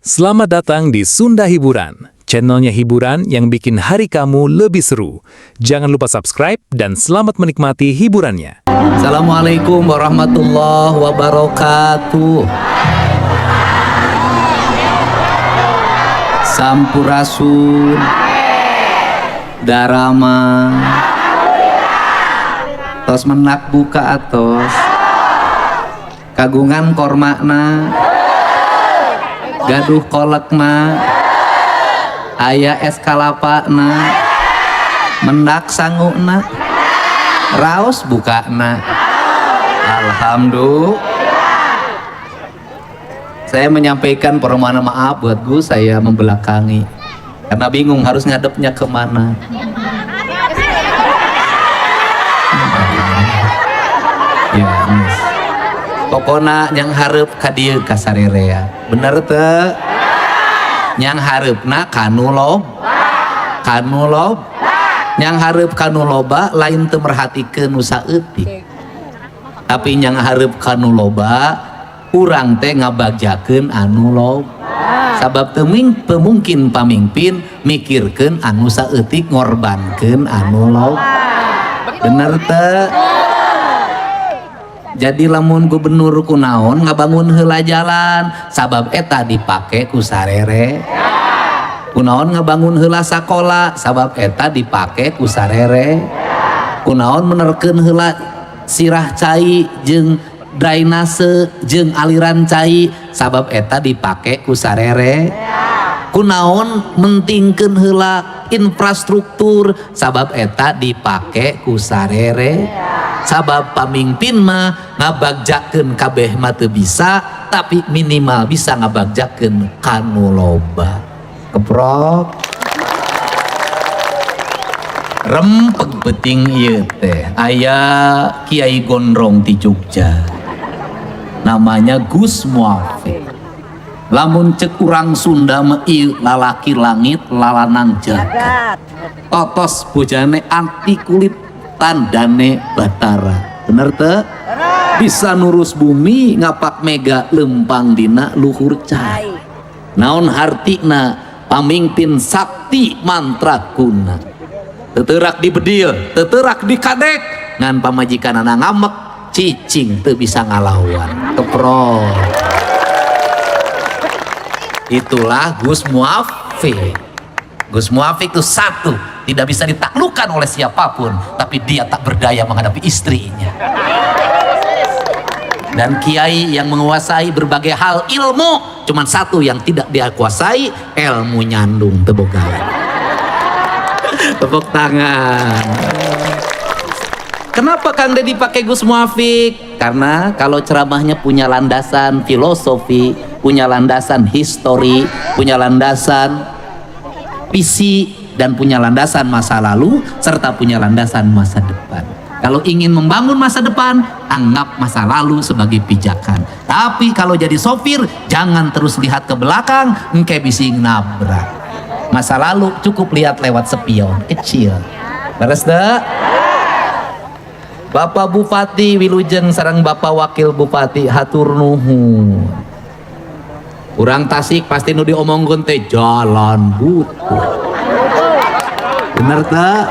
Selamat datang di Sunda Hiburan, channelnya hiburan yang bikin hari kamu lebih seru. Jangan lupa subscribe dan selamat menikmati hiburannya. Assalamualaikum warahmatullahi wabarakatuh. Sampurasun. Darama. Tos menak buka atos. Kagungan kormakna. Gaduh kolekna. Aya es kalapana. Mendak sanguna. Raos bukana. Alhamdulillah. Saya menyampaikan permohonan maaf buat Gus, saya membelakangi karena bingung harus ngadepnya kemana. Ya, yes. Pokona yang hareup ka dieu ka sarerea. Bener teu? Yang hareupna kanu lob, kanu lob. Yang hareup kanu loba lain teu merhatikeun nu saeutik. Tapi yang hareup kanu loba urang teh ngabagjakeun anu loba. Sabab teu mungkin pamimpin mikirkeun anu saeutik ngorbankeun anu loba. Bener teu? Jadi lamun gubernur kunaon ngabangun heula jalan sabab eta dipake ku sarere. Kunaon ngabangun heula sakola sabab eta dipake ku sarere. Kunaon menerkeun heula sirah cai jeung drainase jeung aliran cai sabab eta dipake ku sarere. Kunaon mentingkeun heula infrastruktur sabab eta dipake ku sarere. Sabab pamimpin mah ngabagjakeun kabeh mah teu bisa, tapi minimal bisa ngabagjakeun kanu loba. Keprok. Rempeg beuting ieu teh aya Kiai Gondrong di Jogja. Namanya Gus Muwafiq. Lamun cek urang Sunda mah ieu lalaki langit lalanang jagat. Totos bojane anti kulit tandane Batara. Bener teu? Bisa nurus bumi ngapak mega lempang dina luhur cai. Naon hartina pamimpin sakti mantraguna. Teterak di bedil, teterak di kadek, ngan pamajikanana ngamek, cicing teu bisa ngalawan. Keprok. Itulah Gus Muwafiq. Gus Muwafiq itu satu, tidak bisa ditaklukkan oleh siapapun, tapi dia tak berdaya menghadapi istrinya. Dan kiai yang menguasai berbagai hal ilmu, cuman satu yang tidak dia kuasai, ilmu nyandung tebogalan. Tepuk tangan. Kenapa Kang Dedi pakai Gus Muwafiq? Karena kalau ceramahnya punya landasan filosofi, punya landasan histori, punya landasan visi, dan punya landasan masa lalu, serta punya landasan masa depan. Kalau ingin membangun masa depan, anggap masa lalu sebagai pijakan. Tapi kalau jadi sopir, jangan terus lihat ke belakang, engke bisi nabrak. Masa lalu cukup lihat lewat spion kecil. Beres deh? Bapak Bupati wilujeng sareng Bapak Wakil Bupati hatur nuhun. Urang Tasik pasti nu diomongkeun teh jalan butuh. Bener teu?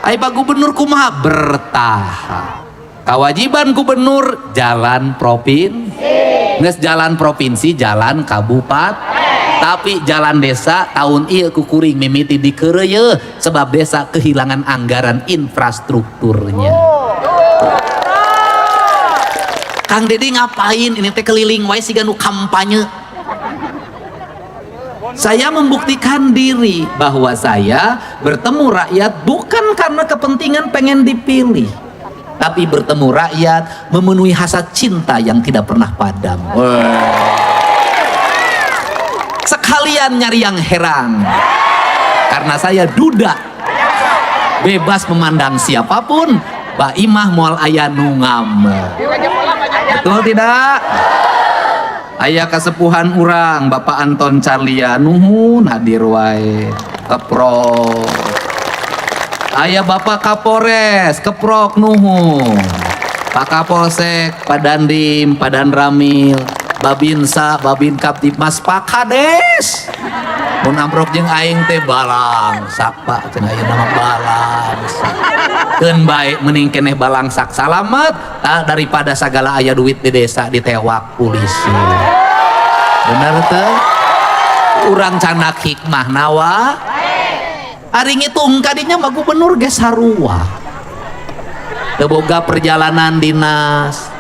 Ai Pak Gubernur kumaha bertahap. Kewajiban gubernur jalan provinsi. Geus jalan provinsi, jalan kabupaten. Tapi jalan desa tahun ieu ku kuring mimiti dikeureuyeun sebab desa kehilangan anggaran infrastrukturnya. Kang Dedi ngapain ini teh keliling wae siga nu kampanye. Saya membuktikan diri bahwa saya bertemu rakyat bukan karena kepentingan pengen dipilih, tapi bertemu rakyat memenuhi hasrat cinta yang tidak pernah padam. Sekalian nyari yang herang, karena saya duda, bebas memandang siapapun. Ba imah moal aya nu ngambek. Betul tidak? Aya kasepuhan urang Bapak Anton Charliyan nuhun hadir wae. Keprok. Aya Bapak Kapolres keprok nuhun. Pak Kapolsek, Pak Dandim, Pak Danramil. Babinsa, Babin Kamtibmas, Pak Kades. Mun amprok jeung aing teh balangsak Pak, cenah ayeuna mah balangsak. Keun bae mending keneh balangsak salamet daripada sagala aya duit di desa ditewak polisi. Bener teu? Urang canak hikmah nawa. Ari ngitung kadinya mah gubernur ge sarua. Teu boga perjalanan dinas,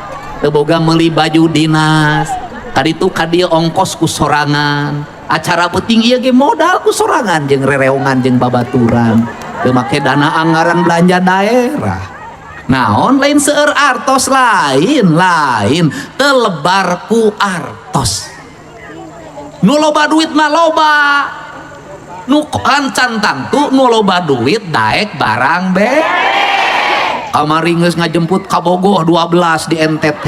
teu boga meuli baju dinas, kaditu kadieu ongkos ku sorangan. Acara penting ieu ge modal ku sorangan jeung rereongan jeung babaturan. Teu make dana anggaran belanja daerah. Naon lain seueur artos lain, lain teu lebar ku artos. Nu loba duit mah loba. Nu kancan tangtu nu loba duit daek barang be. Kamari geus ngajemput kabogoh 12 di NTT.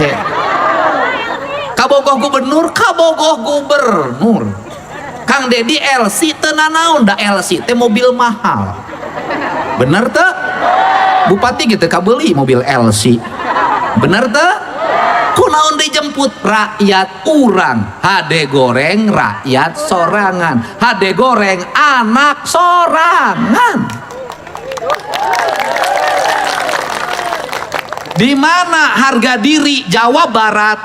Kabogoh gubernur, kabogoh gubernur. Kang Dedi LC teu nanaon da LC teh mobil mahal. Bener teu? Bupati gitu kabeuli mobil LC. Bener teu? Kunaon dijemput rakyat urang, hade goreng rakyat sorangan, hade goreng anak sorangan. Di mana harga diri Jawa Barat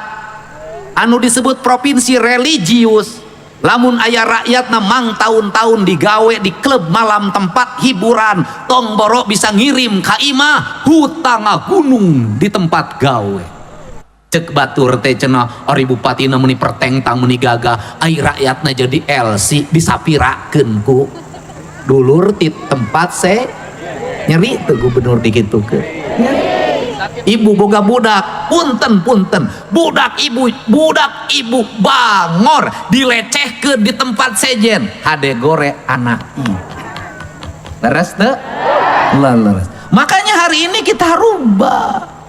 anu disebut provinsi religius, lamun aya rakyatna mang tahun-tahun digawe di klub malam tempat hiburan, tong borok bisa ngirim ka imah hutang gunung di tempat gawe. Cek batur teh cenah ari bupatina meuni pertengtang meuni gagah, ai rakyatna jadi LC disapirakeun ku dulur ti tempat se nyeri teu gubernur dikitukeun. Ibu boga budak, punten punten, budak ibu bangor dilecehkeun di tempat sejen, hade gore anak ibu. Leres teu? Leres. Makanya hari ini kita rubah.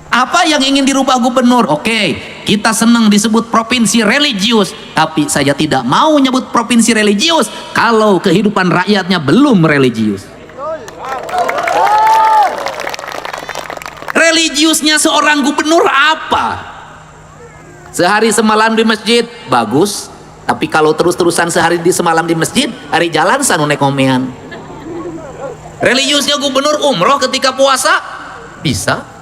Apa yang ingin dirubah gubernur? Oke, kita senang disebut provinsi religius, tapi saya tidak mau nyebut provinsi religius kalau kehidupan rakyatnya belum religius. Religiusnya seorang gubernur apa? Sehari semalam di masjid, bagus. Tapi kalau terus-terusan sehari di semalam di masjid, hari jalan sanu nekomean. Religiusnya gubernur umroh ketika puasa, bisa.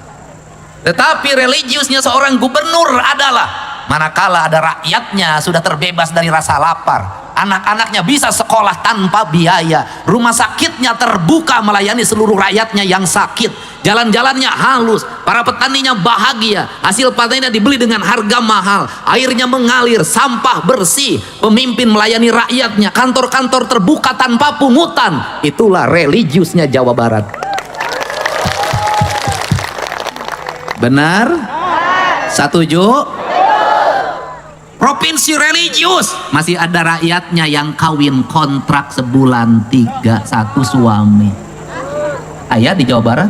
Tetapi religiusnya seorang gubernur adalah manakala ada rakyatnya sudah terbebas dari rasa lapar, anak-anaknya bisa sekolah tanpa biaya, rumah sakitnya terbuka melayani seluruh rakyatnya yang sakit, jalan-jalannya halus, para petaninya bahagia, hasil panennya dibeli dengan harga mahal, airnya mengalir, sampah bersih, pemimpin melayani rakyatnya, kantor-kantor terbuka tanpa pungutan. Itulah religiusnya Jawa Barat. Benar? Setuju? Provinsi religius masih ada rakyatnya yang kawin kontrak sebulan 3 1 suami. Ayah di Jawa Barat?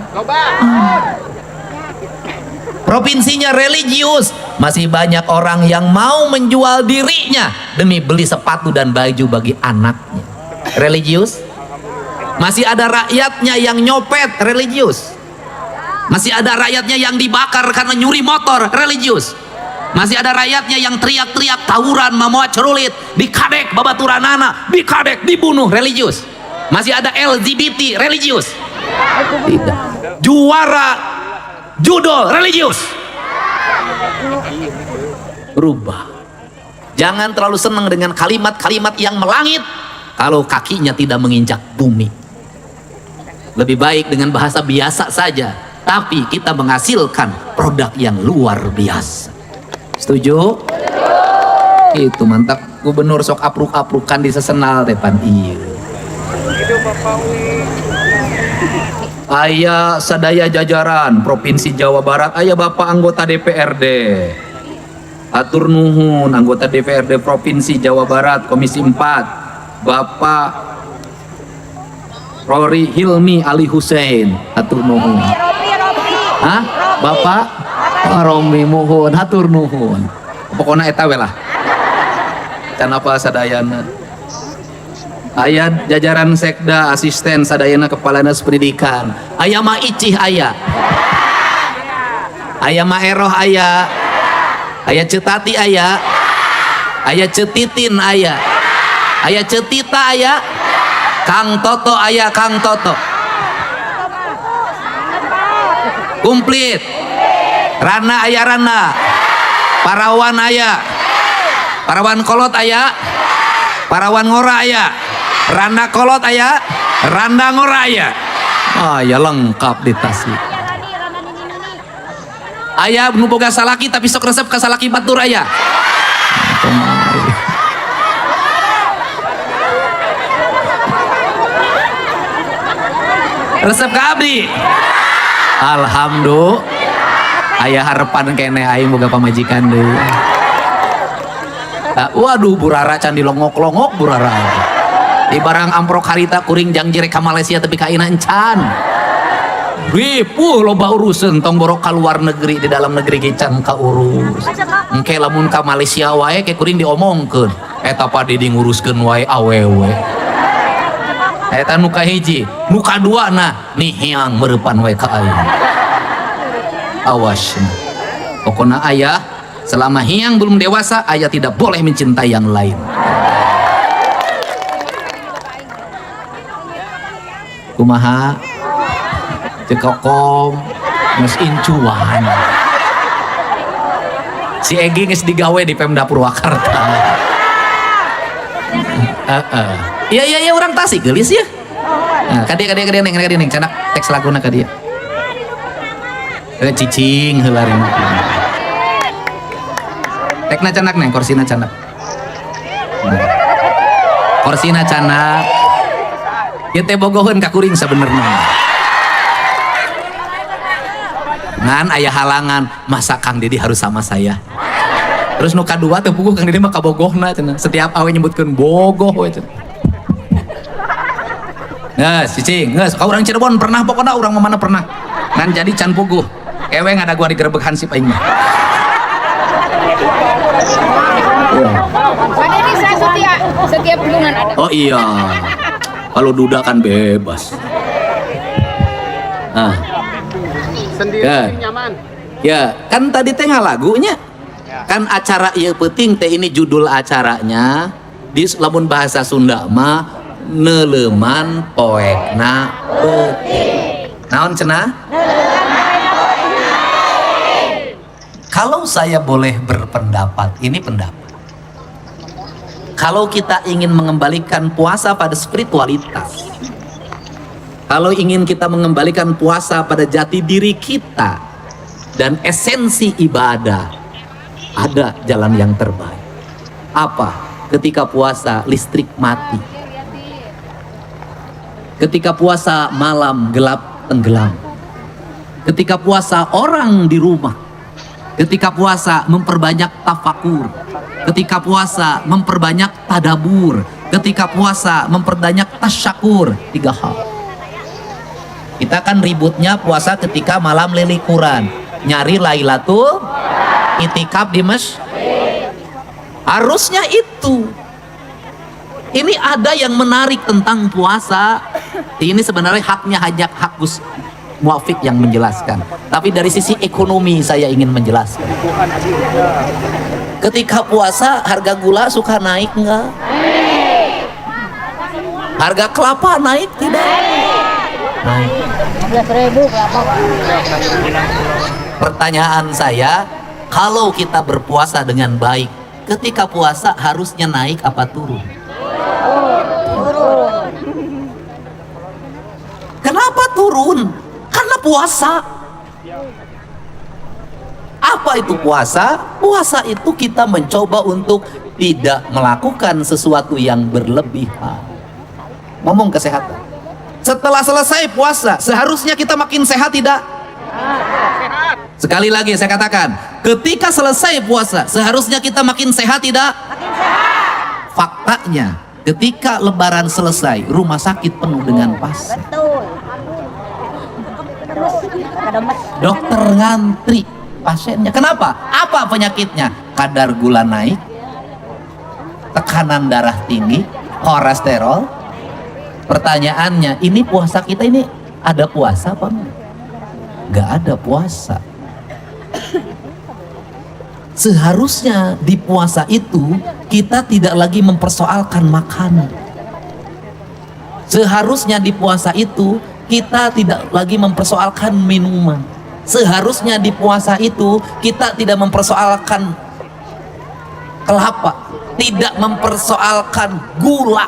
Provinsinya religius, masih banyak orang yang mau menjual dirinya demi beli sepatu dan baju bagi anaknya. Religius? Masih ada rakyatnya yang nyopet, religius. Masih ada rakyatnya yang dibakar karena nyuri motor, religius. Masih ada rakyatnya yang teriak-teriak tawuran mamoa cerulit, dikadek babaturanana, dikadek dibunuh, religius. Masih ada LGBT, religius. Tidak. Juara judo, religius. Rubah. Jangan terlalu senang dengan kalimat-kalimat yang melangit kalau kakinya tidak menginjak bumi. Lebih baik dengan bahasa biasa saja, tapi kita menghasilkan produk yang luar biasa. Setuju? Itu mantap. Gubernur sok apruk-aprukan di sesenal depan iya. Aya sadaya jajaran Provinsi Jawa Barat, aya Bapak anggota DPRD. Atur nuhun anggota DPRD Provinsi Jawa Barat Komisi 4, Bapak Rory Hilmi Ali Hussein, atur nuhun. Hah? Bapak Romi muhun, hatur nuhun. Pokoknya eta we lah. Can apa sadayana. Aya jajaran sekda, asisten sadayana kepala dinas pendidikan. Aya ma icih aya. Aya ma eroh aya. Aya cetati aya. Aya Ceu Titin aya. Aya Ceu Tita aya. Kang Toto aya, Kang Toto. Komplit. Rana aya Rana. Parawan aya. Parawan kolot aya. Parawan ngora aya. Randa kolot aya. Randa ngora aya. Ah, ya lengkap di Tasik. Aya nu boga salaki tapi sok resep ka salaki batur aya. Resep ka abdi. Alhamdulillah. Aya harapan keneh aing boga pamajikan deui. Nah, waduh burara can dilongok-longok burara. Di barang amprok harita kuring jangjir ka Malaysia tapi ka ayeuna encan. Ripuh loba urusan tong borok ka luar negeri, di dalam negeri ge can kaurus. Engke lamun ka Malaysia wae ke kuring diomongkeun. Eta pa Dedi nguruskeun wae awewe. Eta nu kahiji, nu kadua nah nih hiang mereupan wae ka aing. Awas. Pokona ayah selama hiang belum dewasa ayah tidak boleh mencintai yang lain. Kumaha? Ceu Kokom geus incuan. Si Egi geus digawe di Pemda Purwakarta. Heeh. Iya iya iya urang Tasik geulis ya. Nah, ka dieu ka dieu ka dieu neng ka dieu neng canak teks laguna ka dieu. Cicing heula ring. Tekna canak neng korsina canak. Korsina canak. Ieu teh bogoheun ka kuring sabenerna. Ngan aya halangan, masa Kang Dedi harus sama saya. Terus nu kadua teh puguh Kang Dedi mah kabogohna cenah. Setiap awe nyebutkeun bogoh we cenah. Geus cicing, geus ka urang Cirebon pernah pokona urang mah mana pernah. Ngan jadi can puguh. Ewe ngada gua digerebek hansip aing mah. Pak Dedi saya setiap gunungan ada. Oh iya. Kalau duda kan bebas. Ah. Sendiri Ya. nyaman. Ya, kan tadi teh ngalagunya. Kan acara ieu peuting teh ini judul acaranya di lamun bahasa Sunda mah neuleuman poekna peuting. Naon cenah? Kalau saya boleh berpendapat, ini pendapat. Kalau kita ingin mengembalikan puasa pada spiritualitas, kalau ingin kita mengembalikan puasa pada jati diri kita dan esensi ibadah, ada jalan yang terbaik. Apa? Ketika puasa listrik mati. Ketika puasa malam gelap tenggelam. Ketika puasa orang di rumah. Ketika puasa memperbanyak tafakur. Ketika puasa memperbanyak tadabur. Ketika puasa memperbanyak tasyakur. 3 hal. Kita kan ributnya puasa ketika malam lelikuran. Nyari Lailatul itikaf di masjid. Harusnya itu. Ini ada yang menarik tentang puasa. Ini sebenarnya haknya hanya hak Gus Muwafiq yang menjelaskan. Tapi dari sisi ekonomi saya ingin menjelaskan. Ketika puasa harga gula suka naik enggak? Harga kelapa naik tidak? Naik. 15.000 kelapa. Pertanyaan saya, kalau kita berpuasa dengan baik, ketika puasa harusnya naik apa turun? Turun. Kenapa turun? Karena puasa. Apa itu puasa? Puasa itu kita mencoba untuk tidak melakukan sesuatu yang berlebihan. Ngomong kesehatan. Setelah selesai puasa, seharusnya kita makin sehat tidak? Sekali lagi saya katakan, ketika selesai puasa, seharusnya kita makin sehat tidak? Makin sehat. Faktanya, ketika lebaran selesai, rumah sakit penuh dengan pasien. Betul. Dokter ngantri pasiennya. Kenapa? Apa penyakitnya? Kadar gula naik, tekanan darah tinggi, kolesterol. Pertanyaannya, ini puasa kita ini ada puasa apa enggak? Enggak ada puasa. Seharusnya di puasa itu kita tidak lagi mempersoalkan makanan. Seharusnya di puasa itu kita tidak lagi mempersoalkan minuman. Seharusnya di puasa itu kita tidak mempersoalkan kelapa, tidak mempersoalkan gula.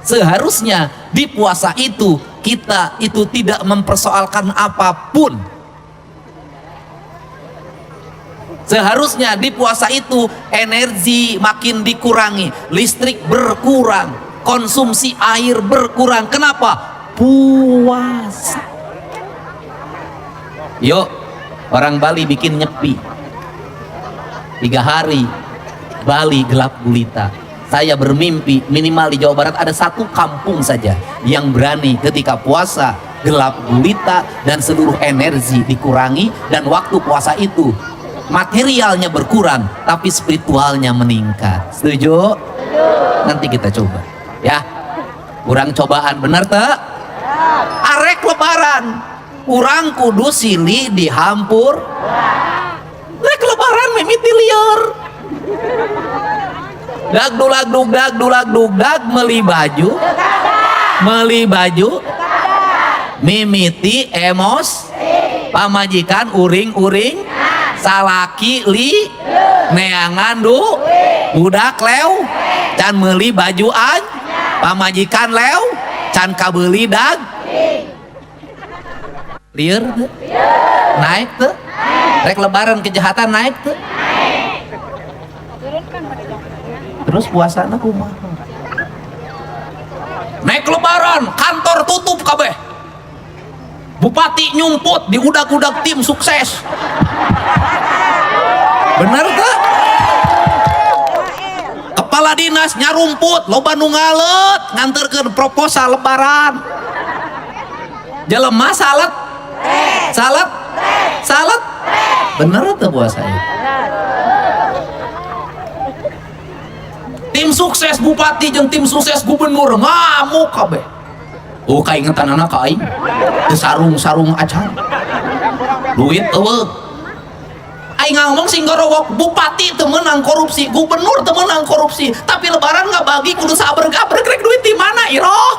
Seharusnya di puasa itu kita itu tidak mempersoalkan apapun. Seharusnya di puasa itu energi makin dikurangi, listrik berkurang, konsumsi air berkurang. Kenapa? Puasa. Yuk, orang Bali bikin Nyepi. 3 hari Bali gelap gulita. Saya bermimpi minimal di Jawa Barat ada satu kampung saja yang berani ketika puasa gelap gulita dan seluruh energi dikurangi, dan waktu puasa itu materialnya berkurang tapi spiritualnya meningkat. Setuju? Nanti kita coba ya. Kurang cobaan, bener tak? Arek Lebaran urang kudu silih dihampur. Rek Lebaran mimiti lieur, dag dulag dug dag dulag dug dag, meli baju, meli baju, mimiti emos, pamajikan uring-uring, salaki li neangan du budak lew can meuli baju an, pamajikan lew can kabeuli, dag lieur teu? Naik tuh. Rek Lebaran kejahatan naik tuh. Terus puasana kumaha? Naik Lebaran kantor tutup kabeh, bupati nyumput di udag-udag tim sukses, bener tuh? Kepala dinas nyarumput, loba nu ngalet nganterkeun proposal Lebaran. Jelema salat salat salat, bener tuh puasa itu? Tim sukses bupati jeung tim sukses gubernur ngamuk kabeh. Oh, kaingetan anak ka aing teu sarung-sarung acan, duit euweuh. Aing ngomong sing gorowok, bupati teu meunang korupsi, gubernur teu meunang korupsi, tapi Lebaran nggak bagi kudu sabreg-abreg, rek duit di mana iroh?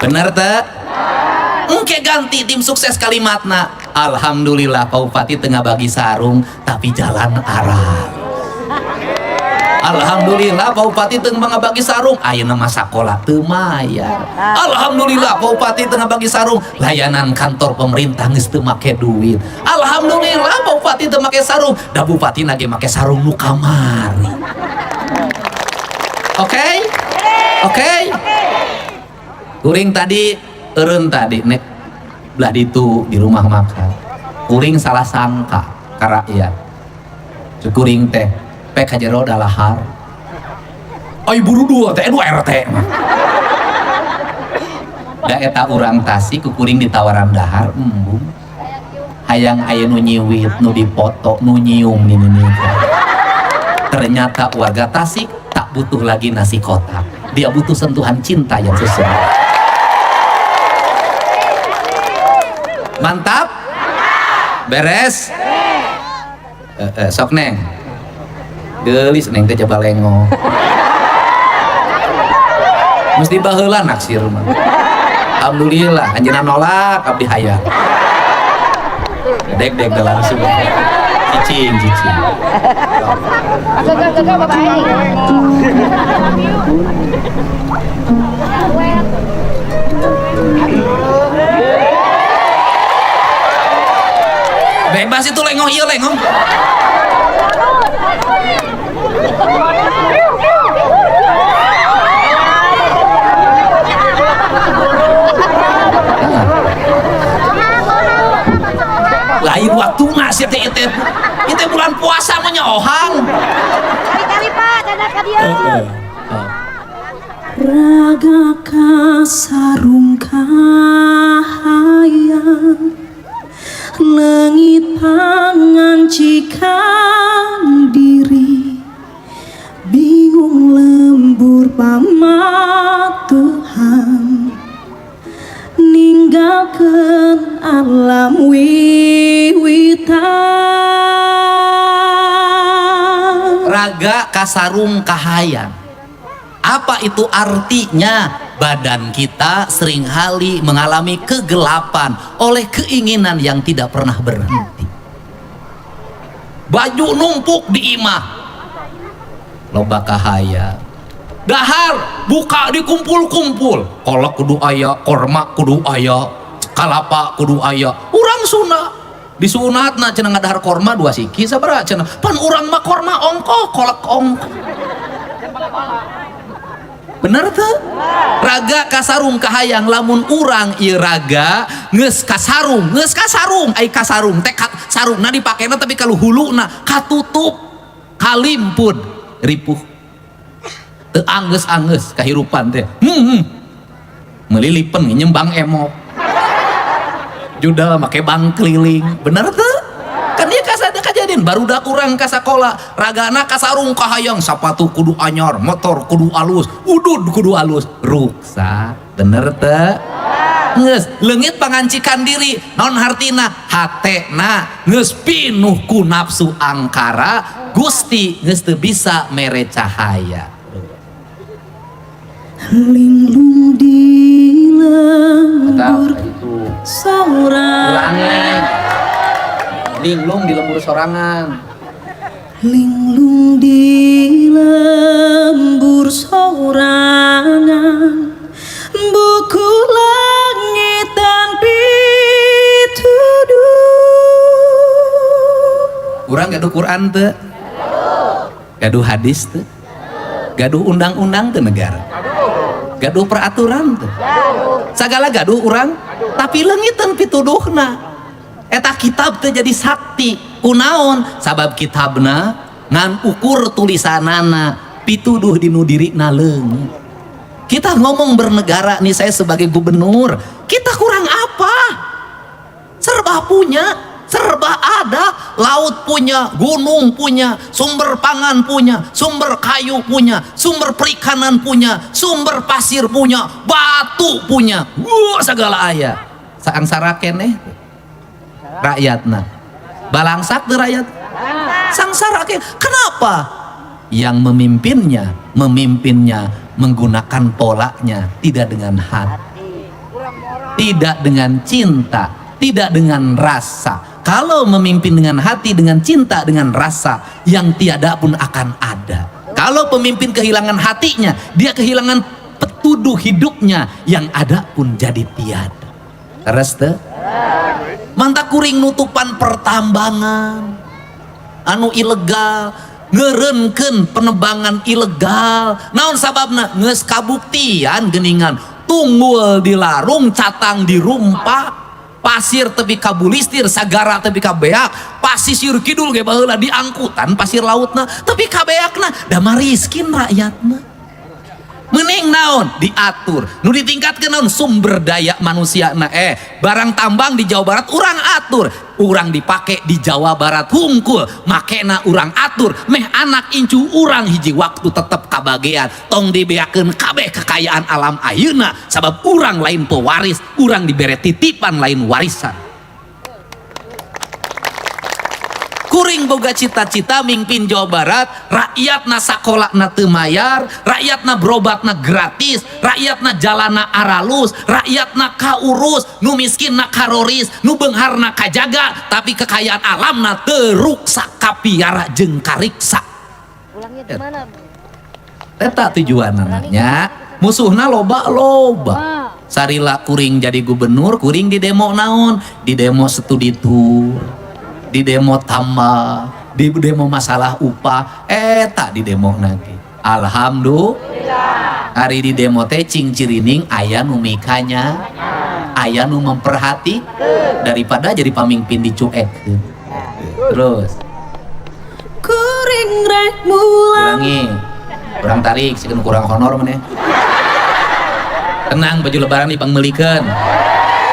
Bener teu? Engke ganti tim sukses kalimatna, "Alhamdulillah Pak Bupati tengah bagi sarung tapi jalan arah. Alhamdulillah Pak Bupati tengah bagi sarung, ayeuna mah sakola teu mayar. Alhamdulillah Pak Bupati tengah bagi sarung, layanan kantor pemerintah geus teu make duit. Alhamdulillah Pak Bupati teu make sarung, da bupati ge make sarung nu kamari." Oke? Oke? Kuring tadi eureun tadi nek belah ditu di rumah makan. Kuring salah sangka ka rakyat. Kuring teh pek kajero dalahar. Ai buru dua teh dua RT mah. Da eta urang Tasik, ku kuring ditawaran dahar, embung. Hayang aya nu nyiwit, nu dipoto, nu nyium ni ni. Ternyata warga Tasik tak butuh lagi nasi kotak. Dia butuh sentuhan cinta yang sesungguhnya. Mantap? Beres? Eh, eh, sok Neng. Geulis Neng teh, coba lengo. Mesti baheula naksir mah. Alhamdulillah anjeunna nolak, abdi hayang. Dek dek langsung. Cicing cicing. Gagal gagal Bapak ini. Bebas itu lengoh, iya lengoh. Lain waktu masih teh itu itu bulan puasa mah nya ohang. Kali-kali Pak, dadah ka dieu. Raga kasarung kahayang, leungit pangancikan diri, bingung lembur pamatuhan. Ninggalkeun alam wiwitan. Raga kasarung kahayang. Apa itu artinya? Badan kita seringkali mengalami kegelapan oleh keinginan yang tidak pernah berhenti. Baju numpuk di imah, loba kahayang. Dahar buka dikumpul-kumpul, kolak kudu aya, korma kudu aya, kalapa kudu aya. Urang Sunda disunatna cenah ngadahar korma 2 siki sabaraha cenah. Pan urang mah korma ongkoh, kolak ongkoh. Bener tuh? Raga kasarung kahayang, lamun urang ieu raga geus kasarung, geus kasarung, ai kasarung teh sarungna dipakena tapi kalau huluna katutup kalimpun ripuh. Teu anggeus-anggeus kahirupan teh. Meuli lipen nyembang emok. Judal make bang keliling. Bener tuh? Kan ieu kasada kajadian barudak urang ka sakola, ragana kasarung kahayang, sapatu kudu anyar, motor kudu alus, udud kudu alus, ruksak. Bener teu? Geus leungit pangancikan diri, naon hartina? Hatena geus pinuh ku nafsu angkara, Gusti geus teu bisa mere cahaya. Linglung di lembur sorangan, Linglung di lembur sorangan. Linglung di lembur sorangan, buku langit dan pituduh. Urang gaduh Quran teu? Gaduh hadis teu? Gaduh undang-undang teu negara? Gaduh peraturan teu? Sagala gaduh urang, tapi leungiteun pituduhna. Eta kitab teu jadi sakti. Kunaon? Sabab kitabna ngan ukur tulisanana, pituduh dinu dirina leungit. Kita ngomong bernegara nih, saya sebagai gubernur, kita kurang apa? Serba punya, serba ada, laut punya, gunung punya, sumber pangan punya, sumber kayu punya, sumber perikanan punya, sumber pasir punya, batu punya. Wah, segala aya. Sangsara keneh rakyatna. Balangsak teu rakyat? Sangsara keneh. Kenapa? Yang memimpinnya, memimpinnya menggunakan polanya tidak dengan hati, tidak dengan cinta, tidak dengan rasa. Kalau memimpin dengan hati, dengan cinta, dengan rasa, yang tiada pun akan ada. Kalau pemimpin kehilangan hatinya, dia kehilangan petuduh hidupnya, yang ada pun jadi tiada. Terus teu? Mantap kuring nutupan pertambangan anu ilegal, ngeureunkeun penebangan ilegal. Naon sababna? Geus kabuktian geuningan, tunggul dilarung, catang dirumpak, pasir tepi ka bulistir, sagara tepi ka beak, pasisir kidul ge baheula diangkutan pasir lautna tepi ka beakna, da mariskin rakyatna. Mending naon diatur, nu ditingkatkeun naon sumber daya manusia. Nah, barang tambang di Jawa Barat urang atur, urang dipake di Jawa Barat hungkul, makena urang atur, meh anak incu urang hiji waktu tetep kabagean, tong dibeakeun kabeh kekayaan alam ayeuna, sabab urang lain pewaris, urang dibere titipan lain warisan. Kuring boga cita-cita mimpin Jawa Barat, rakyatna sakolana teu mayar, rakyatna berobatna gratis, rakyatna jalana aralus, rakyatna kaurus, nu miskinna karoris, nu beungharna kajaga, tapi kekayaan alamna teu ruksak kapiara jeung kariksa. Pulangnya di mana? Eta tujuanana nya, musuhna loba-loba. Sarila kuring jadi gubernur, kuring di demo naon? Di demo studi tour, di demo tambah, di demo masalah upah, eta di demo nage. Alhamdulillah. Hari di demo teh cing cirining aya nu mikanya, aya nu memperhati daripada jadi pamimpin dicuekkeun. Terus Kuring rek mulang. Kurangi, kurang tarik, sih kurang honor maneh. Tenang, baju lebaran dipangmeulikeun.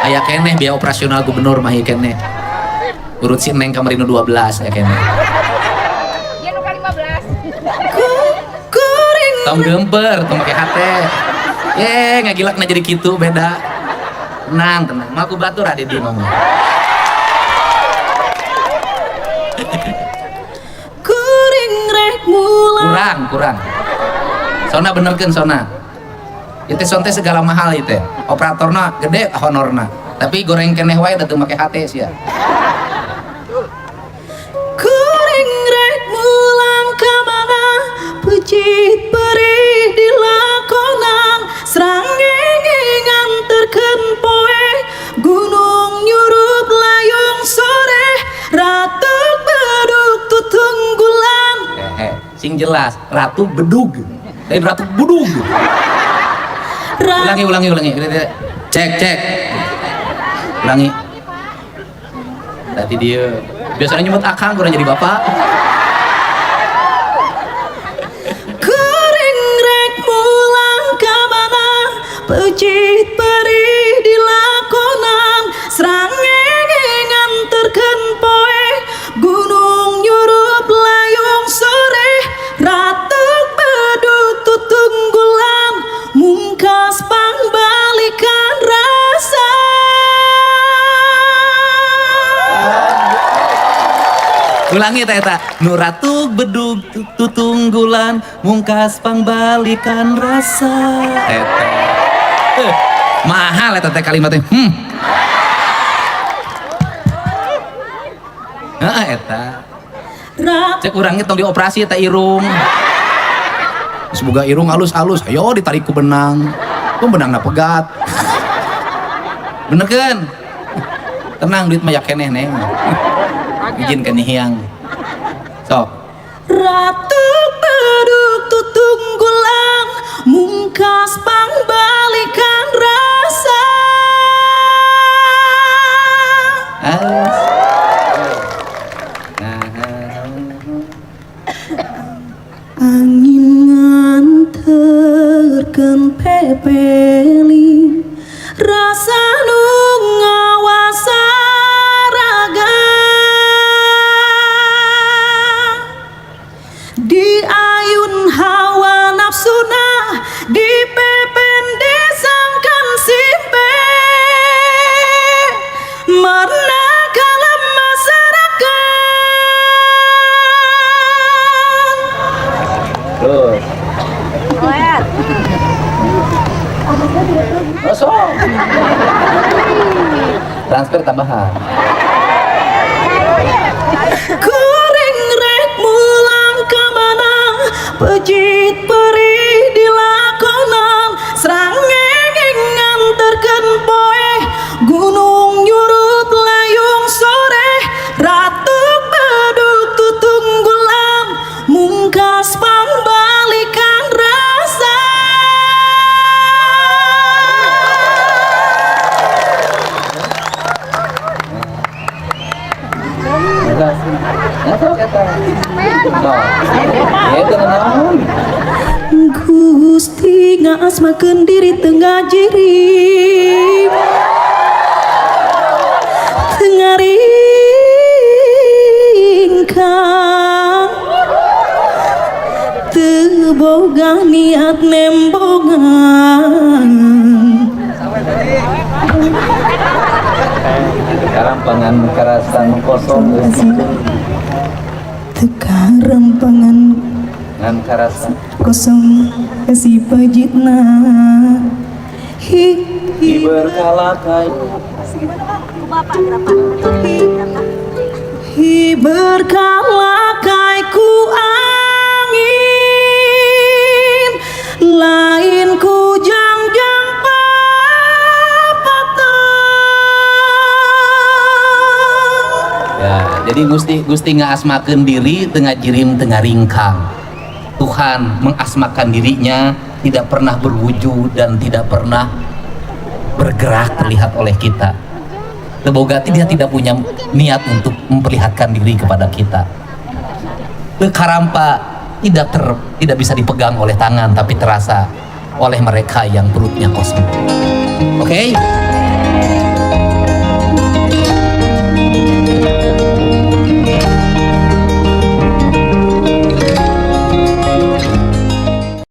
Aya keneh biaya operasional gubernur mah ieu keneh. Urut si Neng kamari nu 12 ya keneh. Iya nu ka 15. Kuring Tong gemper, tong make hate. Ye, ngagilakna jadi kitu beda. Tenang, tenang. Mau ku batur ada di mama. Kuring rek mulang. Kurang, kurang. Sona benerkeun sona. Itu sonte segala mahal itu. Operatorna gede honorna. Tapi goreng keneh wae teu make hate sia. Kuring rek mulang ka mana, peucit perih dilakonan, srangenge nganterkeun poe, gunung nyurup layung sore, ratu bedug tutunggulan. Sing jelas, ratu bedug. Lain ratu budug. Ulangi, ulangi, ulangi. Cek, cek. Ulangi. Tadi dia biasanya nyebut akang, kurang jadi bapak. Kuring rek mulang ka mana, peucit perih dilakonan, srangenge nganterkeun poe, gunung nyurup layung sore, ratu bedug tutunggulan, mungkas pangbalikan rasa. Ulangi ta eta. Nu ratu bedug tutunggulan, mungkas pangbalikan rasa. Eta. Mahal eta teh kalimatnya. Heeh eta. Cek urangnya tong dioperasi eta irung. Semoga irung halus-halus, ayo ditarik ku benang. Ku benangna pegat. Bener kan? Tenang duit mah ya keneh neng. Izin ke nihiang. Sok. Ratu bedug tutunggulan, mungkas pangbalikan rasa. Angin nganterkeun pepeling, rasa nu ngawasa raga. Di ayun hawa nafsuna, di pepende sangkan simpe, marna kalem masyarakat. Terus. Masuk. Transfer tambahan. Kuring rek mulang ka mana, peucit perih dilakonan, srangenge nganterkeun poe, gunung nyurup layung sore, ratu bedug tutunggulan, mungkas pangbalikan rasa. Gusti ngaasmakeun diri teu ngajirim, teu ngaringkang, teu boga niat nembongan. Karampangan karasan kosong, teu karampangan ngan karasa kosong si pejitna hi hi berkalakai hi berkalakai ku angin, lain ku jangjang papatang. Ya, jadi Gusti Gusti ngaasmakeun diri teu ngajirim teu ngaringkang. Tuhan mengasmakan dirinya tidak pernah berwujud dan tidak pernah bergerak terlihat oleh kita. Teboga dia tidak punya niat untuk memperlihatkan diri kepada kita. Karampa tidak bisa dipegang oleh tangan, tapi terasa oleh mereka yang perutnya kosong. Oke? Okay?